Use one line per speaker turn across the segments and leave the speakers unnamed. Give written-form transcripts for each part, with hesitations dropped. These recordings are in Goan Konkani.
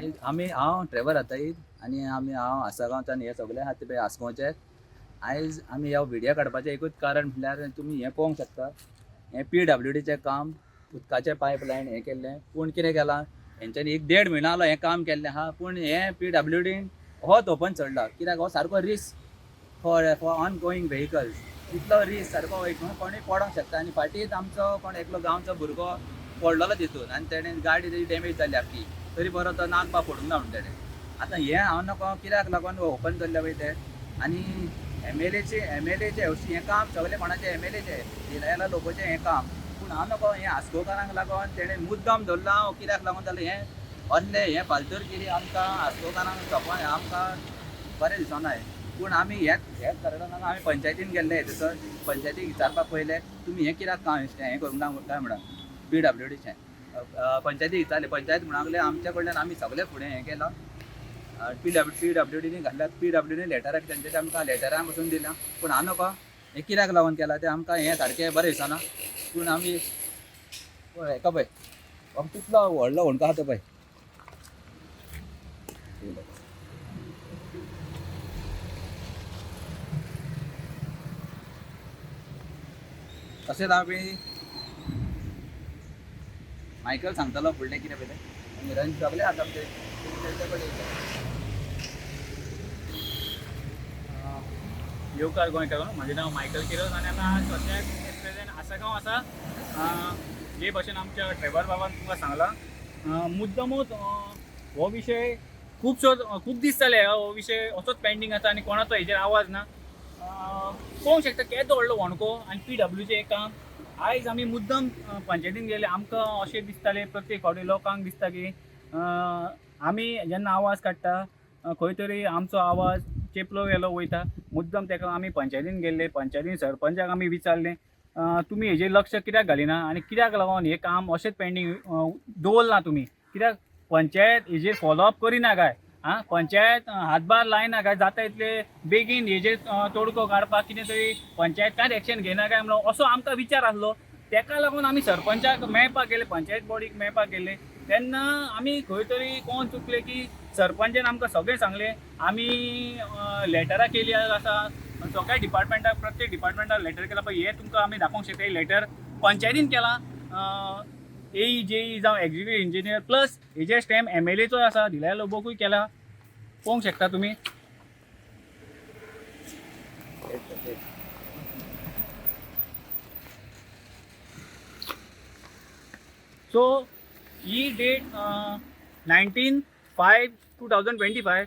आयज आमी हांव ट्रेवर आताईद आनी आमी हांव आसगांवच्यान हे सगळे आहा ते पळय आसगांवचे. आयज आमी ह्या व्हिडियो काडपाचें एकूच कारण म्हणल्यार तुमी हें पळोवंक शकता, हें पीडब्ल्यूडीचें काम, उदकाचें पायपलायन हें केल्लें. पूण कितें केलां हेंच्यांनी, एक देड म्हयनो जालो हें काम केल्लें आहा, पूण हें पीडब्ल्यूडीन होच ओपन चडला. कित्याक हो सारको risk for on going vehicles, इतलो रिस्क सारको कोणूय पडोंक शकता. आनी फाटींच आमचो कोण एकलो गांवचो भुरगो पडलेलो तितून आनी तेणें गाडी तेजी डॅमेज जाली आख्खी, तरी बरो तो नाक बा फोडूंक ना म्हणून तेणें. आतां हें हांव नको कित्याक लागून ओपन दवरलें पळय तें. आनी एमएलएचे हरशीं हें काम सगळें कोणाचें, एमएलएचें, डिलायला लोबोचें हें काम. पूण हांव नको हें आस्कोकारांक लागून तेणें मुद्दम दवरलां कित्याक लागून जाल्यार हें असलें हें फालतूर कितें आमकां आस्कोकारांक सोंपा, आमकां बरें दिसना हें. पूण आमी ह्याच ह्याच कारणान आमी पंचायतीन गेल्ले थंयसर पंचायतीक विचारपाक पयलें तुमी हें कित्याक काम हें करूंक ना काय म्हणून पीडब्ल्यूडीचें पंचायतीक विचारलें. पंचायत म्हणूंक लागले आमच्या कडल्यान आमी सगळें फुडें हें केलां, पीडब्ल्यूडीनी घातल्यात, पीडब्ल्यूडीनी लेटराक तेंच्यानी आमकां लेटरां पसून दिलां. पूण हांव नको हें कित्याक लागून केलां तें आमकां हें सारकें बरें दिसना. पूण आमी पळय हेका पळय कितलो व्हडलो होंडको आसा तो पळय. तशेंच आमी मायकल सांगतलो फुडलें कितें पळय तें. आनी रंज सगळे आसा आमचे तेंचे कडेन.
येवकार गोंयकार, म्हजें नांव मायकल किरोज आनी आमी आज सद्याक एट प्रेझेंट आसगांव आसा. जे भशेन आमच्या ट्रेवर बाबान तुमकां सांगलां, मुद्दमूच हो विशय खुबसो खूब दीस जाले हो विशय असोच पेंडींग आसा आनी कोणाचो हेजेर आवाज ना. पळोवंक शकता केदो व्हडलो होणको आनी पीडब्ल्यूचें हें काम. आयज आमी मुद्दम पंचायतीन गेले. आमकां अशें दिसतालें प्रत्येक फावटी लोकांक दिसता की आमी जेन्ना आवाज काडटा खंय तरी आमचो आवाज चेपलो गेलो वयता. मुद्दम ताका आमी पंचायतीन गेल्ले, पंचायतीन सरपंचाक आमी विचारलें तुमी हेजेर लक्ष कित्याक घालिना आनी कित्याक लागून हें काम अशेंच पेंडींग दवरलां तुमी, कित्याक पंचायत हेजेर फॉलोअप करिना काय, आं पंचायत हातभार लायना काय, जाता इतले बेगीन हेजेर तोडको काडपाक कितें तरी पंचायत कांयच एक्शन घेयना काय म्हणून असो आमकां विचार आसलो. तेका लागून आमी सरपंचाक मेळपाक गेले, पंचायत बॉडीक मेळपाक गेले. तेन्ना आमी खंय तरी कोण चुकले की सरपंचान आमकां सगळें सांगलें, आमी लेटरां केली आसा सगळ्या डिपार्टमेंटाक, प्रत्येक डिपार्टमेंटाक लेटर केलां. पळय हें तुमकां आमी दाखोवंक शकता, हें लेटर पंचायतीन केलां, एई जेई जावं एक्झिक्युटीव इंजिनियर प्लस हेजे स्टॅम्प एमएलएचो आसा, दिल्या लोबोकूय केला, पळोवंक शकता तुमी. सो ही डेट 19/5/2025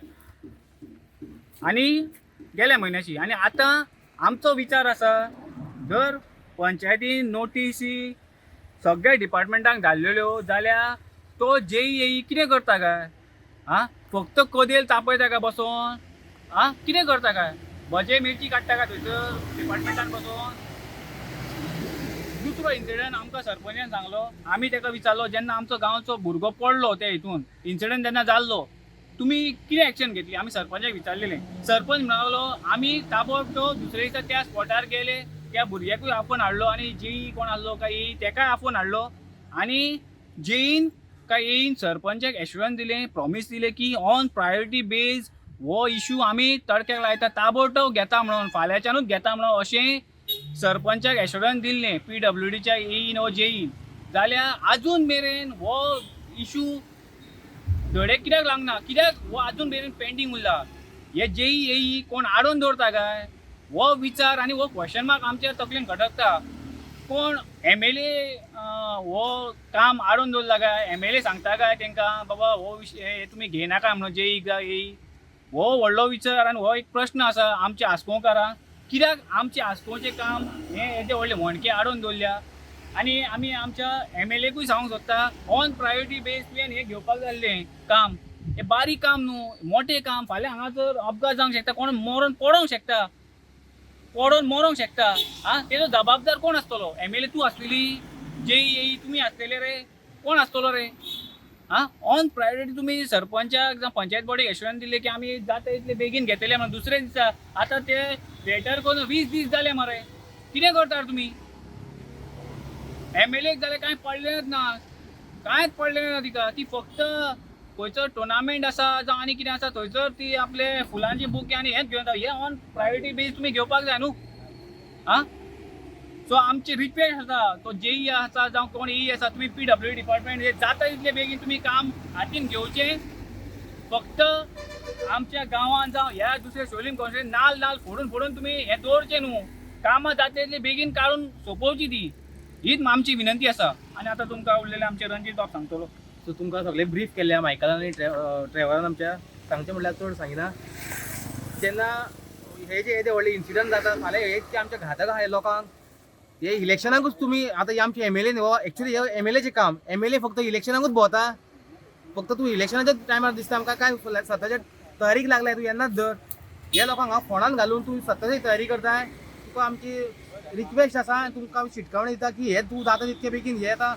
आनी गेल्या म्हयन्याची. आनी आतां आमचो विचार आसा जर पंचायतीन नोटीसी सगळ्या डिपार्टमेंटांक धाडलेल्यो जाल्यार तो जेई एई कितें करता काय, आं फक्त कदेल तापयता काय बसोन, आं कितें करता काय, भजे मिरची काडटा काय थंयसर डिपार्टमेंटान बसोन. दुसरो इन्सिडंट आमकां सरपंचान सांगलो, आमी ताका विचारलो जेन्ना आमचो गांवचो भुरगो पडलो त्या हितून इन्सिडंट जेन्ना जाल्लो तुमी कितें एक्शन घेतली, आमी सरपंचाक विचारलेलें. सरपंच म्हणलो आमी ताबडतोब दुसरे दिसा त्या स्पॉटार गेले, त्या भुरग्याकूय आफोवन हाडलो आनी जेई कोण आसलो काय एई तेकाय आफोवन हाडलो आनी जेईन काय एईन सरपंचाक एश्युरन्स दिलें, प्रॉमीस दिलें की ऑन प्रायोरिटी बेज हो इशू आमी तडक्याक लायता, ताबडतोब घेता म्हणून, फाल्यांच्यानूच घेता म्हणून अशें सरपंचाक एश्युरन्स दिल्लें पीडब्ल्यूडीच्या एईन ओ जेईन. जाल्यार आजून मेरेन हो इशू धडे कित्याक लागना, कित्याक हो आजून मेरेन पेंडींग उरला, हे जेई एई कोण आडोवन दवरता काय, हो विचार आनी हो क्वेश्चन मार्क आमच्या तकलेन खटकता. कोण एमएलए हो काम आडोवन दवरला काय, एमएलए सांगता काय तांकां बाबा हो विशय तुमी घेयनाका म्हणून जेई काय एई, हो व्हडलो विचार आनी हो एक प्रश्न आसा आमच्या आस्कोवकारांक, कित्याक आमचें आस्कोवचें काम हें येदें व्हडलें होणके आडोवन दवरल्या. आनी आमी आमच्या एमएलएकूय सांगूंक सोदता ऑन प्रायोरिटी बेज तुवें हें घेवपाक जाल्लें काम, हें बारीक काम न्हू, मोटें काम. फाल्यां हांगासर अपघात जावंक शकता, कोण मरोन पडोंक शकता, पडोन मरोंक शकता, आं तेजो जबाबदार कोण आसतलो, एमएलए तूं आसतली, जेई एई तुमी आसतले रे, कोण आसतलो रे, आं ऑन प्रायोरिटी तुमी सरपंचाक जावं पंचायत बॉडीक एश्युरन्स दिलें की आमी जाता इतले बेगीन घेतले म्हणून दुसरे दिसा, आतां ते लेटर करून 20 दीस जाले मरे, कितें करतात तुमी. एमएलएक जाल्यार कांय पडलेंच ना, कांयच पडलें ना तिका, ती फक्त खंयचो टुर्नामेंट आसा जावं आनी कितें आसा थंयसर ती आपले फुलांची बुके आनी हेंच घेवन येता. हे ऑन प्रायोरिटी बेज तुमी घेवपाक जाय न्हू. आं, सो आमची रिक्वेस्ट आसा, तो जेई आसा जावं कोण ई आसा, तुमी पीडब्ल्यू डिपार्टमेंट हे जाता तितले बेगीन तुमी काम हातीन घेवचें. फक्त आमच्या गांवांत जावं ह्या दुसऱ्या शोलीम कॉन्स्टिट्युएन्सी नाल नाल फोडून फोडून तुमी हें दवरचें न्हू. कामां जाता तितले बेगीन काडून सोंपोवची ती, हीच आमची विनंती आसा. आनी आतां तुमकां उरलेलें आमचें रणजीत बाब सांगतलो.
सो तुमकां सगळें ब्रीफ केल्लें मायकलान आनी ट्रेवरान आमच्या. सांगचें म्हणल्यार चड सांगिना. जेन्ना हे जे येदे व्हडले इन्सिडंट जाता फाल्यां, हे इतके आमच्या घातक आहा लोकांक. हे इलेक्शनाकूच तुमी आतां हे आमचे एम एल ए न्ही हो, एक्चुली हे एम एल एचें काम. एम एल ए फक्त इलेक्शनाकूच भोंवता, फक्त तूं इलेक्शनाच्या टायमार दिसता आमकां. काय सत्ताच्या तयारीक लागलाय तूं येन्नाच धर हे लोकांक हांव फोंडान घालून तूं सत्ताची तयारी करताय. तुका आमची रिक्वेस्ट आसा आनी तुमकां आमी शिटकावणी दिता की हे तूं जाता तितके बेगीन हे आतां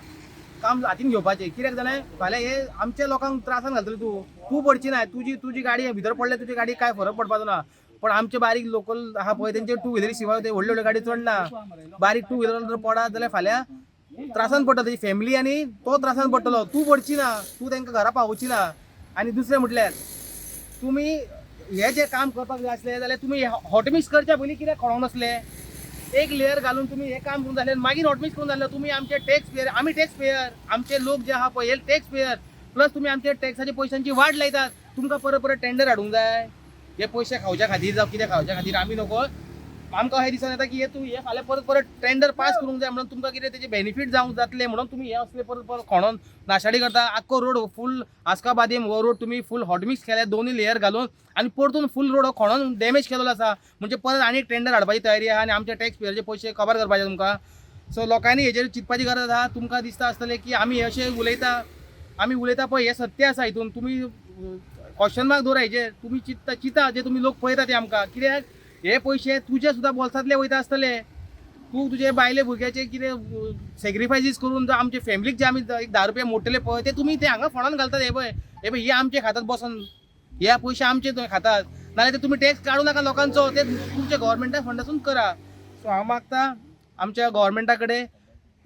काम हातीन घेवपाचें. कित्याक जाणां, फाल्यां हे आमच्या लोकांक त्रासान घालतले. तूं तूं पडची ना, तुजी तुजी गाडी भितर पडल्या, तुजी गाडी काय फरक पडपाचो ना. पण आमचे बारीक लोकल आहा पळय, तेंचे टू व्हिलरी शिवाय ते व्हडले व्हडले गाडी चडना. बारीक टू व्हिलर जर पडत जाल्यार फाल्यां त्रासान पडटा तेजी फॅमिली आनी तो त्रासान पडटलो. तूं पडची ना, तूं तांकां घरा पावोवची ना. आनी दुसरें म्हटल्यार तुमी हे जे काम करपाक जाय आसलें जाल्यार तुमी हॉटमिक्स करच्या पयलीं कित्याक खणोंक नासले? एक लेयर घालून तुमी हे काम करून जालें, मागीर हॉटमिक्स करून जालें. तुमी आमचे टॅक्स पेयर, आमी टॅक्स पेयर, आमचे लोक जे आहा पळय हे टॅक्स पेयर, प्लस तुमी आमचे टॅक्साचे पयशांची वाट लायतात. तुमकां परत परत टेंडर हाडूंक जाय हे पयशे खावच्या खातीर जावं कितें खावच्या खातीर आमी नको. आमकां अशें दिसून येता की हे तूं हे फाल्यां परत परत टेंडर पास करूंक जाय म्हणून तुमकां कितें तेजे बेनिफीट जावंक जातले म्हणून तुमी हे असले परत परत खणोन नाशाडी करता. आख्खो रोड फूल आस्का बादेम हो रोड तुमी फूल हॉटमिक्स केल्या दोनूय लेयर घालून आनी परतून फूल रोड हो खणोन डॅमेज केलेलो आसा. म्हणजे परत आनी टेंडर हाडपाची तयारी आहा आनी आमच्या टॅक्स पेयरचे पयशे कबर करपाचे तुमकां. सो लोकांनी हेजेर चिंतपाची गरज आहा. तुमकां दिसता आसतलें की आमी अशें उलयता, आमी उलयता पळय हें सत्य आसा. हितून तुमी क्वेश्चन मार्क दवरा हेजेर. तुमी चिंता चिंता जे तुमी लोक पळयता ते आमकां, कित्याक हे पयशे तुजे सुद्दां बोल्सांतले वयता आसतले. तूं तुजे बायले भुरग्याचे कितें सेक्रिफायसीस करून जावं आमचे फॅमिलीक जे आमी एक 10 रुपया मोडटले पळय ते तुमी ते हांगा फोंडान घालतात. हे पळय, हे पळय, हे आमचे खातात बसून, हे पयशे आमचे तुवें खातात. नाल्यार ते तुमी टॅक्स काडूं नाका लोकांचो, ते तुमच्या गव्हर्मेंटा फंडासून करा. सो हांव मागता आमच्या गव्हर्मेंटा कडेन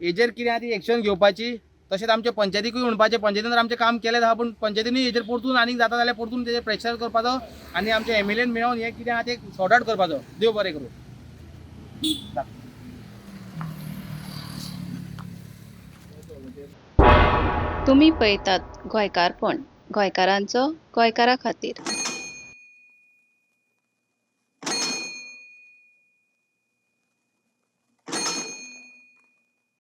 हेजेर कितें आहा ती एक्शन घेवपाची. तशेंच आमच्या पंचायतीकूय म्हणपाचें, पंचायतीन तर आमचें काम केलें आहा, पूण पंचायतीनूय हेजेर परतून आनीक जाता जाल्यार परतून तेजेर प्रेशर करपाचो आनी आमच्या एम एल एन मेळोन हें कितें आहा तें सॉर्ट आवट करपाचो. देव बरें करूं.
तुमी पळयतात गोंयकारपण, गोंयकारांचो गोंयकारा खातीर.